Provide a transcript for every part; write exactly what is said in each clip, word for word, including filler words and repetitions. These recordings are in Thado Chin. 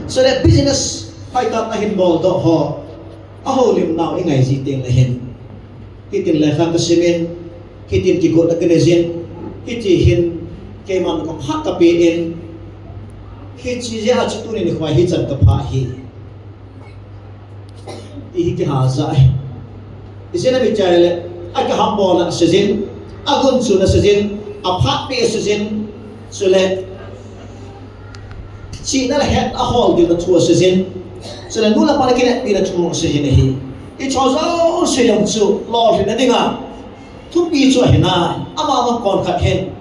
Chule business hoitah a hin boldoh ho, ahoulimnau ingai ji teng le hin, hitin lekha kasimin, hitin kigotna kanei jin, hiti hin keiman kong hah kapen, hiche jeh a chu tuni nikho hichan kaphah hi, ti hi kiha ja ahi. Ijeh inem itile, akihambol na asei jin, agunchu na asei jin, aphat peh asei jin, chule chihna le hetna hol ding na thu asei jin, chule nu le pa le kineppi na thu asei jin ahi. Hicheho jouse jong chu lolhinna dinga thupi chu ahi nai, amavang konkhat hin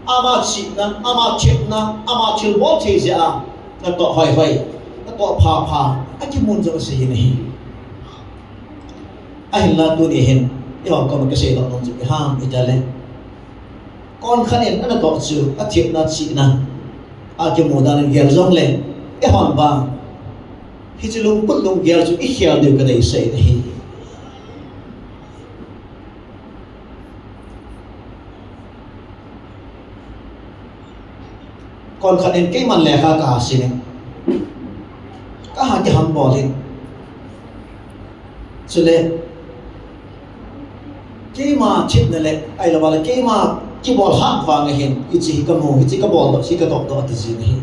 ama chihna, ama thepna, ama thilbol thei jeh a natoh hoihoi, natoh phapha akimun jong asei jin ahi. Ahinla tuni hin, eiho koma kaseidoh nom chu ipi ham itile, konkhat in anatoh chu athepna, chihna akimu dan in gel jongle, eihon vang hiche lungput lunggel chu ikhel diu kadeisah in ahi. Konkhat in keiman lekha kaha simin, kaha kihambol in, chule keima thepna le, ahiloule keima kibol hat vang ahin, hiche hi kamu, hiche kaboldoh, hiche katohdoh ati jin ahi.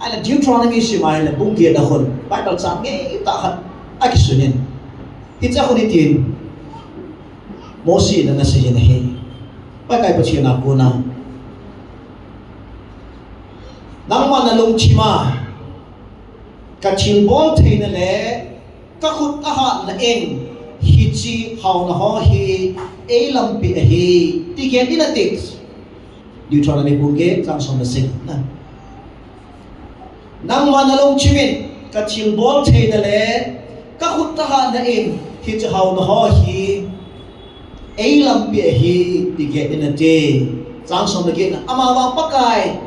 Ahile Deuteronomy sim a ahile bung get na khun Bible chang ngeitah khat akisun in, hiche khun hitin Mosi in ana sei jin ahi. Pakai Pathen a kona, nangma nalungthim a kathilbol theina le kakhut ahatna in hiche haona ho hi eilampi ahi, ti get in ati. Deuteronomy bung get chang som le sagi na. Nangma nalungthim in kathilbol theina le kakhut ahatna in hiche haona ho hi eilampi ahi, ti get in ati. Chang som le get na, amavang Pakai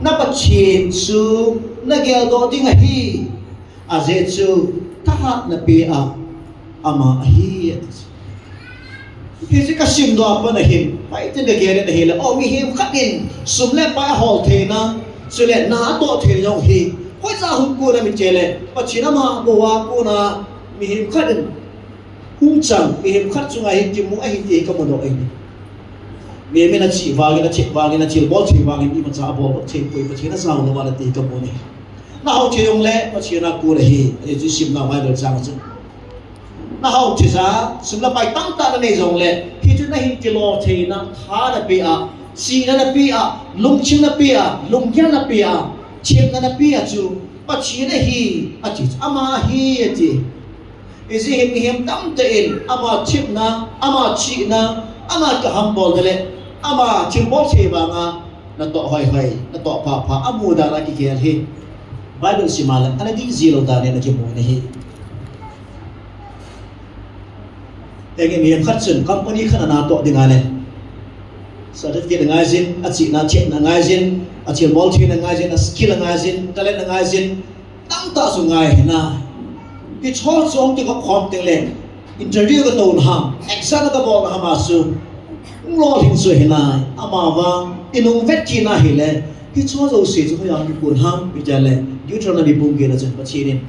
na Pathen chu nageldoh ding ahi, ajeh chu thahatna pe a ama ahi, ati. Hiche kasimdoh a pat ahin, pai tin kagel in ahile, o, mihem khat in sum le pai ahol theina, chule na atoh theina jong hi hoicha hung kon ham itile, Pathen ama bou a kona mihem khat in hung chang, mihem khat chunga hin kimu ahi ti kamudoh ahi. Mihem in achih vangin, athem vangin, athilbol thei vangin imacha aboldoh theipoi, Pathen ajao lou a ati kamu ahi. Nahao thei jongle Pathen a kon ahi, ajeh chu isimnau Bible chang a chun, nahao thei jeh a sum le pai tamtah nanei jongle, hichu nahin kilo theina tha napeh a, chihna napeh a, lungthim napeh a, lunggel napeh a, themna napeh a chu Pathen ahi, ati chu ama ahi ati. Ijeh inem mihem tamtah in ama thepna, ama chihna, ama kihambolna le ama thilbol thei vanga natoh hoihoi, natoh phapha amu dan a kigel hi Bible sim a le ana dih ji lou dan in akimu in ahi. Engin mihem khat chun company khat a natoh ding ahile certificate angai jin, achihna thepna angai jin, athilbol theina angai jin, askill angai jin, talent angai jin, tamtah chu angai ahi nai. Hicheho chu hung kikop khom teng le interview katouna ham, exam kabolna ham a chu hung lolhing chu ahi nai. Amavang inung vet kit na ahile, hicheho jouse chu hoiya hung kikon ham itile, Deuteronomy bung get na chun Pathen in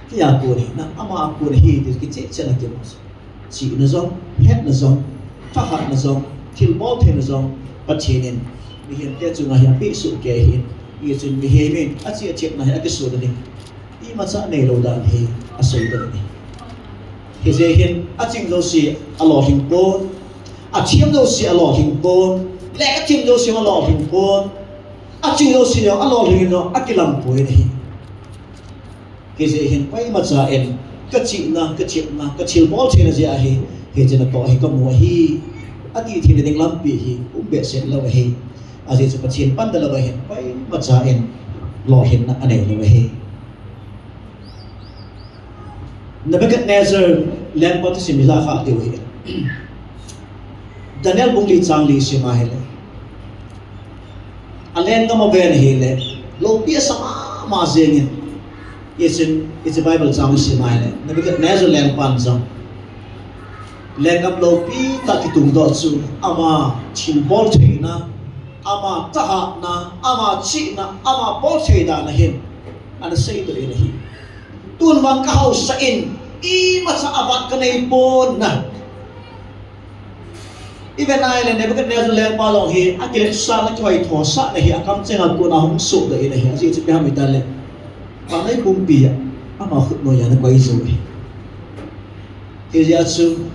keija kon ahi, na ama a kon ahi ti kicheh cheh in akimu. Chihna jong, hetna jong, thahatna jong, thilbol theina jong Pathen in mihemte chunga hi apeh soh kei ahin, hichun mihem in achih athepna hi akisohna ding imacha anei lou dan hi aseidoh in ahi. Hijeh hin aching jouse alolhing pon, athem jouse alolhing pon, lekha them jouse alolhing pon, aching jouse jong alolhing in jong akilam poi ahi. Hijeh hin koimacha in kachihna, kathepna, kathilbol theina jeh ahi, hiche natoh hi kamu ahi, ati theina ding lampi hi um behseh lou ahi. Ajeh chu Pathen panda lou ahin koimacha in lolhinna anei lou ahi. Nebuchadnezzar lengpa thusim ilah khah diu ahi. Daniel bung li chang li sim a ahile, alenggam aven ahile, loupi asa mama jengin, hichun hiche Bible chang isim a ahile, Nebuchadnezzar lengpan jong lenggam loupi tah kitungdoh chu ama thilbol theina, ama thahatna, ama chihna, ama bol thei dan ahin Ana seidoh in ahi. Tun vang kahaosa in, imacha avat kanei pon na. Iven ahile Nebuchadnezzar lengpa jong hi, akiletsahna kihoithosahna hi, akamchenga kona hung sohdoh in ahi, ajeh chu ipi ham itile, vannoi pumpi a, ama khutnoiya ana koi jou ahi. Hijeh a chu,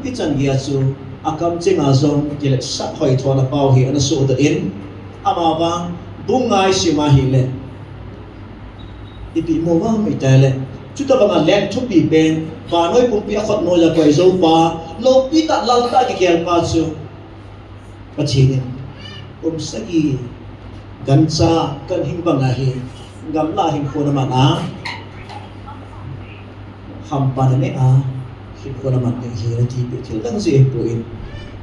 hichan geiya chu, akamchenga jong kiletsah hoithona pau hi ana sohdoh in, amavang, bung nga isim ahile, ipi imu vang itile, chutobanga leng thupi pen, vannoi pumpi akhutnoiya koi joupa, loupitah laltah kigel pa chu, Pathen in, kum sagi, gancha, ganhing banga hi, gamlah hinkho naman a, hampa nanei a, hinkho naman ding ahi nati peh thil dang jeh ahipoi,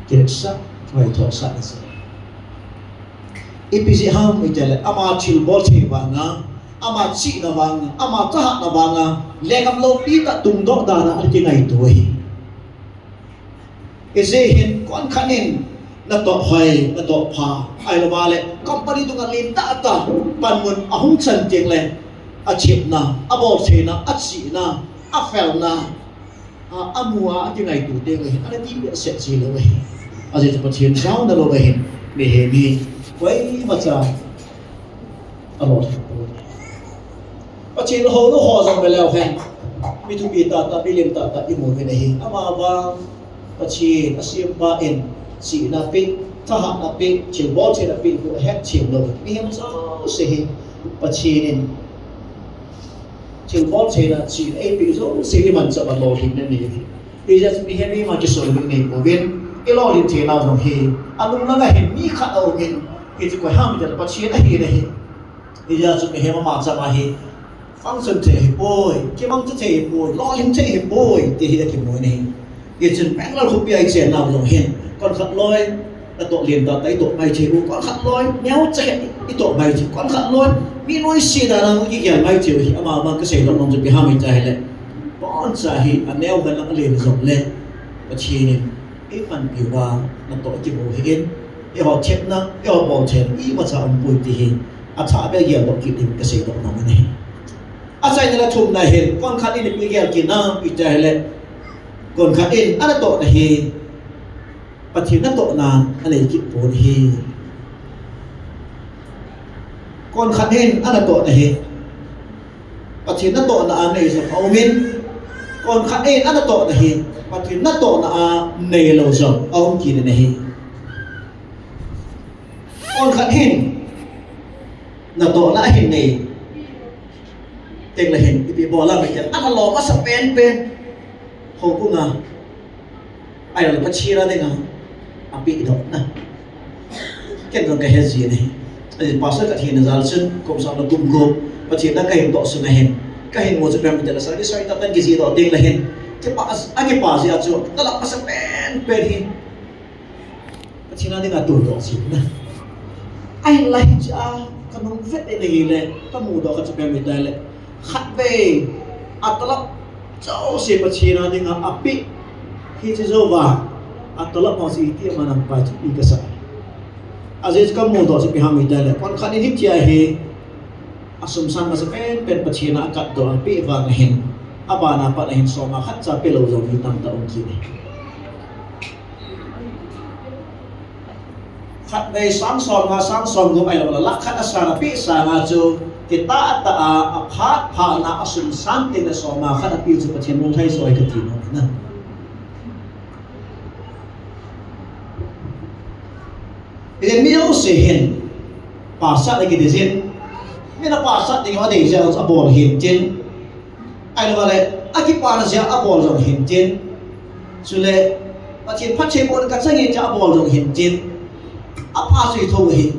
kiletsah, kihoithosahna jeh. Ipi jeh ham itile, ama thilbol thei vanga, ama chihna vanga, ama thahatna vanga, lenggam loupitah tungdoh dana ana kingaito ahi. Hijeh hin konkhat in natoh hoi, natoh pha, ahilouva le company dunga lentah tah panmun ahung chan tengle, achepna, aboltheina, achihna, afelna, a, amu a, akingaito tengle hin ana dih behseh ji lou ahi. Ajeh chu Pathen jaona louva hin mihem hi koimacha alolhing poi. Pathen houna ho jong veleu hen, mi thupi tahtah, mi lim tahtah imu uvin ahi. Amavang Pathen asempa in chihna apeh, thahatna apeh, thilbol theina apeh khu ahet them lou. Mihem jouse hi Pathen in thilbol theina, chihna eipeh jouse hi imanchah uva lolhinna nei ahi. Hijeh chun mihem ima kisol ding neipouvin, ilolhin theinau jong hi, anung langa hin mi khat aumin, hichu koi ham itile Pathen ahin ahi. Hijeh chun mihem ama chama hi, function thei ahipoi, kimangcha thei ahipoi, lolhin thei ahipoi, ti hi akimun ahi. Hichun Bangalore khopia ichennau jong hin, konkhat loi, natoh lentah tah itoh mai thei u, konkhat loi, neocha khat itoh mai thei u, konkhat loi, mi noise dana kigel mai thei u hi, amavang kaseidoh nom chu ipi ham itile, boncha hi, aneo henlang alen jongle, Pathen in eipanpi uva natoh kimu ahin, eiho thepna, eiho boltheina imacha aumpoi ti hi, athah beh geldoh kit ding kaseidoh nom ahi. Achaina le athumna hin, konkhat in ipi gel kit nam itile, konkhat in anatohna hi, Pathen natohna anei kit pon ahi. Konkhat in anatohna hi, Pathen natohna anei jong aumin, konkhat in anatohna hi, Pathen natohna anei lou jong aum kit in ahi. Konkhat hin natohna ahin nei tengle hin, ipi bol ham itile, ana lom masa penpen, houbunga, ahiloule Pathen a dinga apehdohna, ken jong kahe jin ahi. Ajeh pastor kahina jal chun kum som le kum gup Pathen a kahin toh sunga hin, kahin mu chu ipi ham itile, service hoitah tah in kijihdoh tengle hin, kipa, akipa jeh a chu talap masa penpen hi Pathen a dinga tohdoh jing na. Ahinla hichea kanung vet in ahile, kamudoh khat chu ipi ham itile, khatvei atalap jouse Pathen a dinga apeh, hiche jouva atalap ho chu iti aman apai chu ipi kasah. Ajeh chu kamudoh chu ipi ham itile, konkhat in hitia hi asum san masa penpen Pathen a akatdoh apeh vanga hin, abana pat a hin soma khatcha pelou jong mi tamtah um kit e. Khatvei sang somnga, sang somgup ahiloule lakh khat asan apeh sanga chu, kitahtah a, aphat phatna asum san tengle soma khat apeh chu Pathen lunglhai joh ahi kati nom ahi. Hijeh in mi jouse hin, pastor akiti jin, min a pastor ding adei jeh a abol hintin, ahiloule akipana jeh a abol jong hintin, chule Pathen phattheibohna kachang e tia abol jong hintin, apha chu hithou ahi.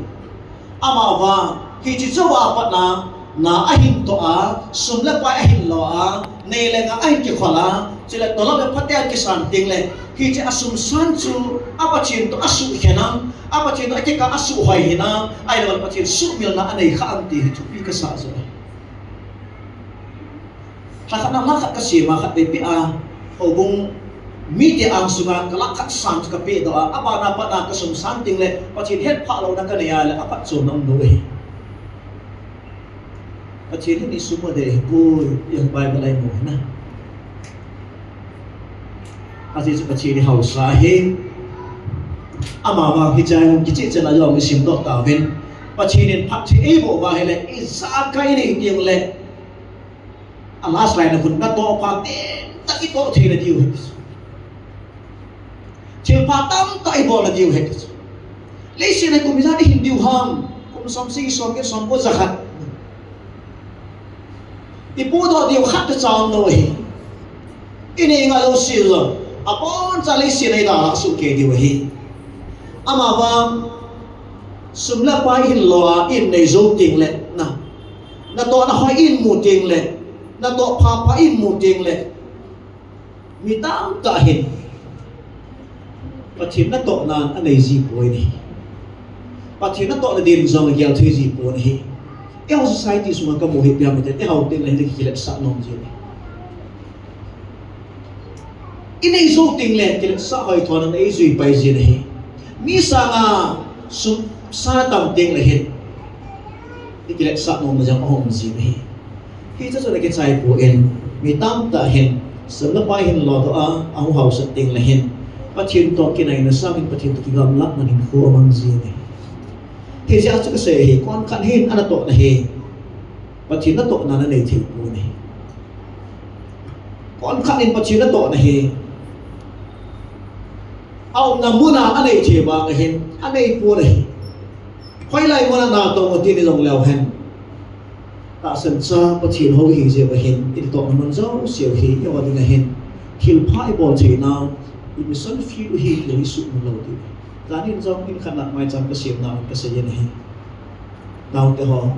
Amavang hiche jouva patna, na ahin toh a, sum le pai ahin lo a, nei le gou ahin kikhol a, chule tolop le phaten kisan tengle, hiche asum san chu a Pathen toh asuhkhen am, a Pathen toh akikah a asuhhoi hinam, ahiloule Pathen suhmilna anei khah am ti hi thupi kasah joh ahi. Lhakhatna lhakhat kasem a, khatvei peh a, houbung mite angsunga ka lakh khat san chu kapehdoh a, abana pat a kasum san tengle Pathen hetphah louna kanei a le aphatchomna umlou ahi. Pathen in i sum adei ahipoi, i Bible a i mu ahi na. Ajeh chu Pathen hi haosa ahi. Amavang hiche a jong kicheh cheh a jong i simdoh tauvin. Pathen in phatthei eiboh uva ahile, ijakai inei teng le, a last line a khun, natoh pha tamtah itoh theina diu ahi. Thilpha tamtah ibol na diu ahi. Leiset a kum ijat ihin diu ham? Kum som sagi, som get, som ko, ja khat. Ipodoh diu khat cha aum lou ahi. Inei ngai jouse jong abonchan leiset a idalha sohkei diu ahi. Amavang sum le pai ihin lo a, ihin nei jou teng le, na, natohna hoi ihin mu teng le, natoh phapha ihin mu teng le, mi tamtah hin Pathen natohna anei ji poi ahi. Pathen natohna din jong agel thei ji poi ahi. Eiho society sunga kamu hi ipi ham itile, ihao teng le hin kiletsah nom ji ahi. Inei jou teng le kiletsah hoithona eijui pai ji ahi. Mi sanga sum sa tam teng le hin ikiletsah nomna jong aum ji ahi. Hiche chu ana kichai poi, mi tamtah hin sum le pai hin lodoh a, ahung haosat teng le hin Pathen toh kinaina sangin Pathen toh kigamlatna hinkho amang ji ahi. Hijeh a chu kasei ahi, konkhat hin anatohna hi Pathen natohna anei thei poi ahi. Konkhat in Pathen natohna hi aumna muna anei thei vang ahin, anei poi ahi. Hoilai muna natong u tin ijongleu hen, tahsan cha Pathen hou ihi jeh uva hin, inatohna mun jouse u hi eiho dinga hin thilpha ibol theinau, i mission field u hi ti isuhmil lou diu. Jan hin jong in khat a maicham kasemnau kasei in ahi. Naote ho,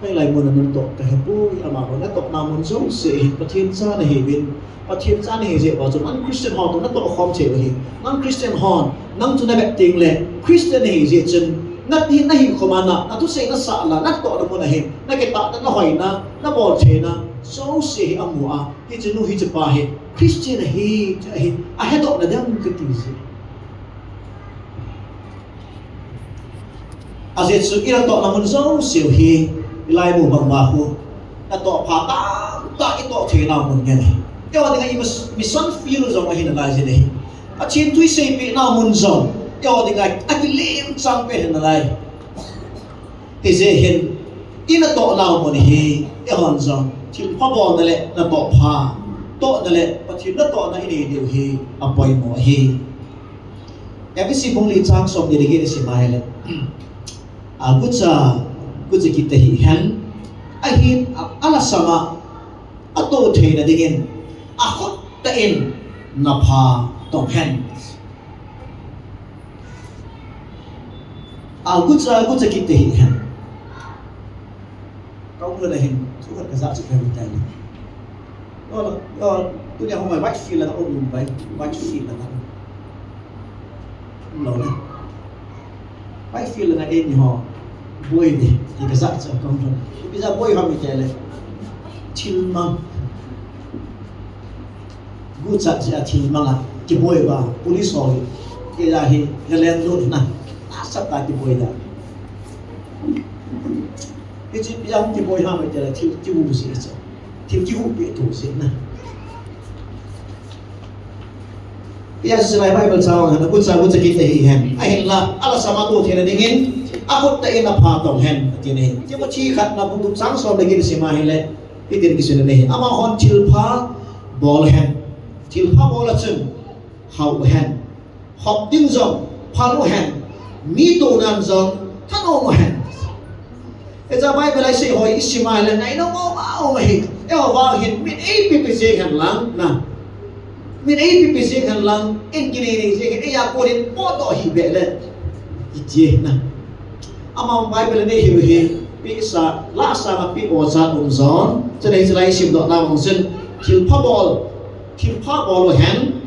hoilai muna natoh kahepoi, amaho natohna mun jouse hin Pathen cha nahiuvin, Pathen cha nahi jeh uva chu non-Christian ho toh natoh khom thei u ahi. Non-Christian hon nang chu navet teng le Christian nahi jeh chun, nati nahi khom a, na, nathusei nasah la, natohna mun a hin nakitahna, nahoina, nabol theina jouse hi amu a, hiche nu hiche pa hi Christian ahi, ahi, ahedohna ding kati ji. Ajeh chu inatohna mun jouse u hi, ilaimu bang uva khu, natoh pha tamtah itoh theinau mun ngen ahi. Eiho dinga i mis-, mission field u jong ahi nalai jin ahi. Pathen thu iseipeh nau mun jong eiho dinga akilem chang pen ahi nalai. Hijeh hin, inatoh nau mun hi eihon jong thilpha bolna le natoh pha tohna le Pathen natohna inei diu hi apoimo ahi. Ephesi bung li chang som ni le get isim a ahile, agucha, gucha kit tahih hen, ahin a, alasam a ato theina dingin akhut tah in napha tong hen. Agucha, gucha kit tahih hen. Kaum lou na hin, thu khat kajah chu kahe tai. Yo, yo, tunia hung mai Whitefield langa um mai, Whitefield langa. Um lou na. Whitefield langa eini ho boi ding ti kajah chu kaum lou. Ipi jeh boi ham itile, thil mang. Gucha jeh a thil mang a kiboi uva, police ho hi, kei a hi, ka leng lut na, nasatah a kiboi da. Hiche ipi jeh a kiboi ham itile thil kihu jeh chu. Thil kihuhpeh thu jeh na. Ipi jeh a chu lai Bible chang a hin, agucha, gucha kit tahih hen. Ahinla, alasam a ato theina dingin, akhut tah in napha tong hen, ati ahi. Timothy khatna bung gup chang som le get isim a ahile, hitin kisun ahi. Amahon thilpha bol hen. Thilpha bol a chun hao u hen. Hop ding jong phal u hen. Mi tonan jong thanom u hen. Hiche Bible a isei ho isim a ahile ngainom um um ahi. Eiho vang hin min eipepe jeng hen lang na. Min eipepe jeng hen lang, in kinei nei jeng hen, eija konin potdoh hih beh le, iti na. Ama Bible a nei hiu hi, pehsa, la sanga peh o cha um jon. Chule hiche lai isimdoh na bang chun, thilpha bol, thilpha bol u hen,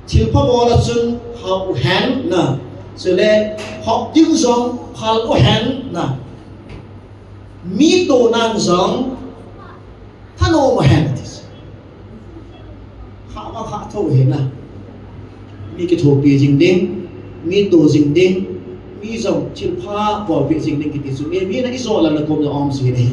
thilpha bol a chun hao u hen na. Chule hop ding jong phal u hen na. Mi tonan jong thanom u hen, ati. Khah ma khah tho hi na. Mi kithopi jing ding, mi to jing ding, mi jong thilpha bolpeh jing ding kiti chu mi, mi na ijo lal na kom na um ji ahi.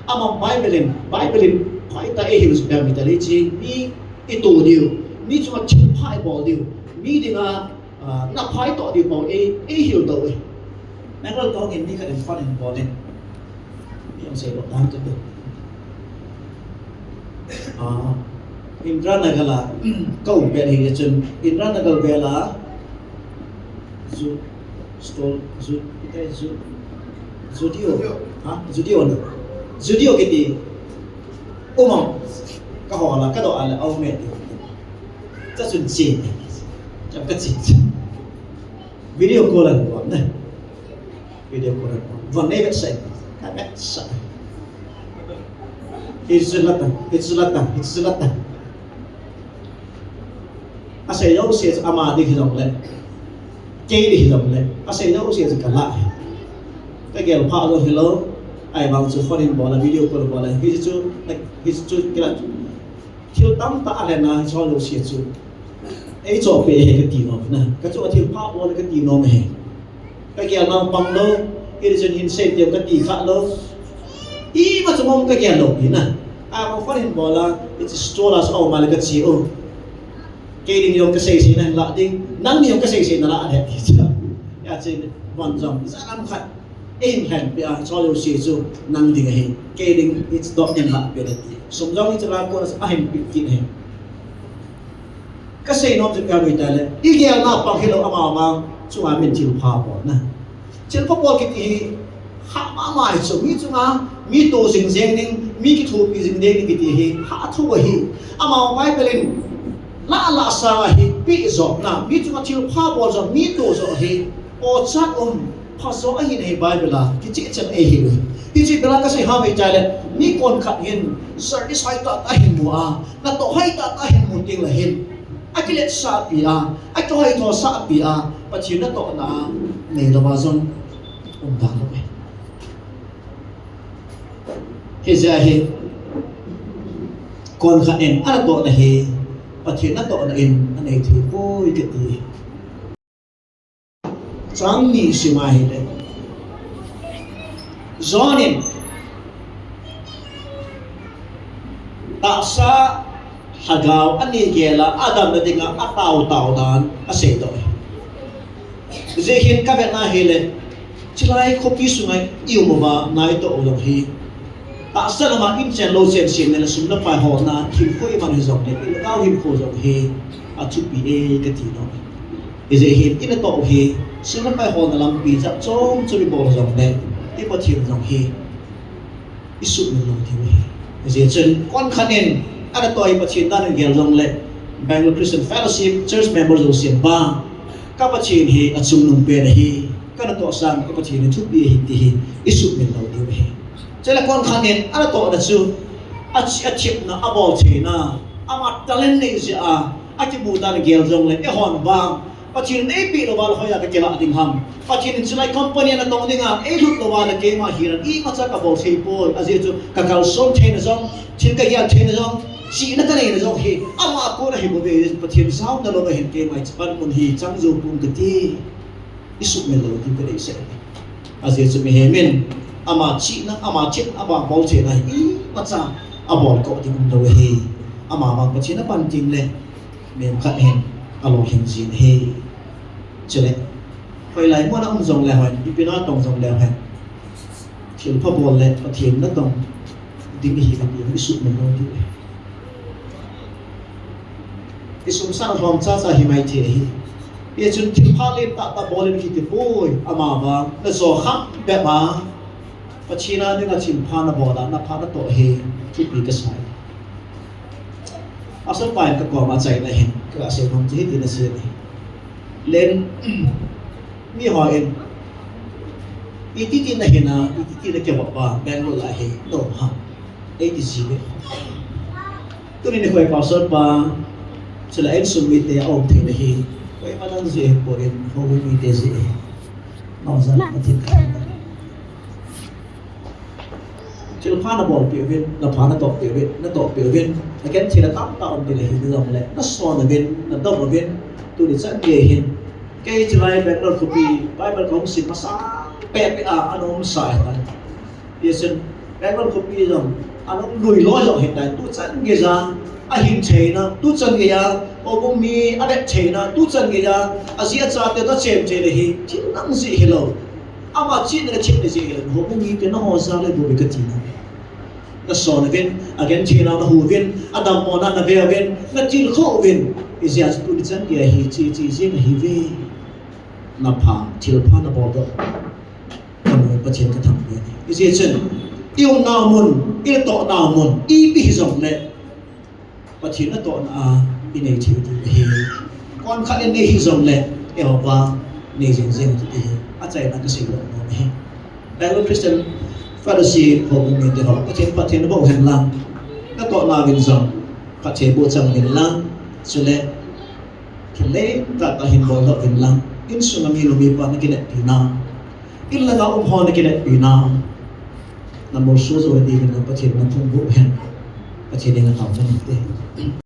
Ama Bible in, Bible in, phaitah a eihil jing peh mi tah le chi, mi ito diu, mi chunga thilpha ibol diu, mi dinga, ah, na phaitoh diu pau ei, eihil doh e. Nangol kong in mi khat in phone in bol in. Mi ang sei lo tang tu. Ah, Indira Nagar a, ka um pet hi chun, Indira Nagar vel a, Zu-, store, Zu-, itai Zu-, Zudio. Ha? Zudio na. Zudio kiti. Umang. Ka ho la, ka do ala, au me ti. Cha chun chi. Cha ka chi. Video call an bol na. Video call an bol. Von nei vetsah. Ka vetsah. Hichu la tan, hichu la tan, hichu la tan. Asei jouse chu ama ding hijongle, kei ding hijongle, asei jouse chu ka la. Ka gel pha lou hilou, ahivang chu phone in bol a, video call bol a, hichu, hichu kila chu. Thil tamtah a lena hiche jouse chu. Ei choh peh e kati nom na. Ka chu a thilpha bol e kati nom e. Ka gel nampang lou, hichun hin sei teu kati kha lou. Ima chu mong ka gel lou pi na. A, ka phone hin bol a, hiche store a chu aum a le ka chi u. Kei ding jong ka seisei na hin la ding, nang ding jong ka seisei na la ding ti chu. Hijeh chun, von jong, ja lam khat. Ei hin lhen peh a, choi jouse chu nang ding ahi. Kei ding, it's not in la peh le ti. Sum jong hiche la kon a hin pe kit ahi. Ka sei nom chu ka nui ta le, i gel na pang hilou ama vang, chunga min thilpha bol na. Thilpha bol kiti hi, kha mama hi chu, mi chunga, mi to jing jeng ding, mi kithopi jing ding kiti hi, kha thu ahi. Ama Bible in, la la sa ahi, pi jo na, mi chunga thilpha bol jo, mi to jo ahi, o chat um, Phajo ahin ei Bible a, kicheh chan ei hi. Hiche bela ka sei ham ei chai le, mi kon khat hin, service hoi tah tah hin mu a, natoh hoi tah tah hin mu teng le hin. Akiletsah pi a, akihoitho sah pi a, Pathen natohna a, nei lou a jong, um dan lou e. Hijeh a hi, kon khat in, anatohna hi, Pathen natohna in, anei thei poi kati. Chang ni sim a hile. John in tahsa lhagao ani gel a, adamna dinga atao tao dan asei doh e. Hijeh hin ka vet na hile, chulai khopi sunga i um uva, natoh u jong hi. Tahsa lama inchen louchen semna le sum le pai holna, hinkho iman hijongle, i lhagao hinkho jong hi, athupi e kati nom e. Hijeh hin, i natoh u hi, sum le pai holna lampi jat chom chom i bol jongle, i Pathen jong hi, i sumil lou diu ahi. Hijeh chun, kon khat in, anatoh hi Pathen dan in gel jongle, Bangalore Christian Fellowship, church member jousen vang, ka Pathen hi achungnung pen ahi, ka natoh sang, ka Pathen hi thupi ahi ti hi, i sumil lou diu ahi. Chule kon khat in, anatohna chu, achi, athemna, abol theina, ama talent nei jeh a, akimu dan gel jongle, eihon vang, Pathen in eipeh louva le hoiya kakilah ding ham. Pathen in chulai company a natong dinga, eilut louva le keima hinan imacha kabol thei poi. Ajeh chu kakalson theina jong, thil kagel theina jong, chihna kaneina jong hi, ama a kon ahi bouve, Pathen jaona lou ahin keima hi, panmun hi, chang jou pon kati. I sumil lou diu kadeisah e. Ajeh chu mihem in, ama chihna, ama themna, ama bol theina hi, imacha abol koh ding umlou ahi. Ama vang Pathen apan teng le, mihem khat hin alolhin jin ahi. Chule, hoilai mun a um jongle hoi, ipi natong jongle hoi. Thilpha bol le Pathen natong ding ihi kati hi i sumil lou diu ahi. I sum sang lhom chacha hi mai thei ahi. Hichun thilpha lentah tah bol in kiti poi, ama vang, najo kham bep a. Pathen a dinga thilpha nabol a, napha natoh hi, thupi kasai. Pastor pa in ka koma achaina hin, kasei nom chu hiti nasei ahi. Len, mihon, iti ti nahin a, iti ti nakivop a, Bangalore a hi, nom ham. Eiti ji ve. Tuni nikho hi Pastor pa, chule insung mite aum thei nahi. Koima nang ji e poi, houbung mite ji e. Nang ja, na tin. Thilpha nabolpeh uvin, napha natohpeh uvin, natohpeh uvin. Again, thil atamtah um ding ahi jongle, nason uvin, nadom uvin, tuni chan gei hin. Kei chulai Bangalore khopi, Bible kahung sim masang pehpeh a, ana umsa ahitan. Hijeh chun, Bible khopi jong, alung lui loi jong hitai, tuchan geiya, ahin theina, tuchan geiya, houbung mi avet theina, tuchan geiya, aji achate toh achem thei le hi, thil nang jeh hilou. Ama chihna le themna jeh hilou, houbung mite naho jal le bou ve kati na. Nason uvin, agentheina nahou uvin, adammona nave uvin, natilkhou uvin, hijeh a chu tuni chan geiya hi, hiche, hiche jeng ahiuve. Napha, thilpha nabol doh. Kamu Pathen kathangvah e. Hijeh chun, i umnau mun, i natohnau mun, ipi hijongle, Pathen natohna a inei thei diu ahi. Konkhat in nei hijongle, eiho vang nei jing jing ding ahi. Achaina kasei lou nom ahi. Bible Christian Fellowship houbung mite ho, Pathen, Pathen boh hen lang. Natohna uvin jong, phatthei boh chang uvin lang. Chule, thil lentah tah hin bol doh uvin lang. Insunga minu mipa nakineppi nau, in langa um ho nakineppi nau, namolso jou diuvin lang Pathen naphung boh hen. Pathen in atao hen te.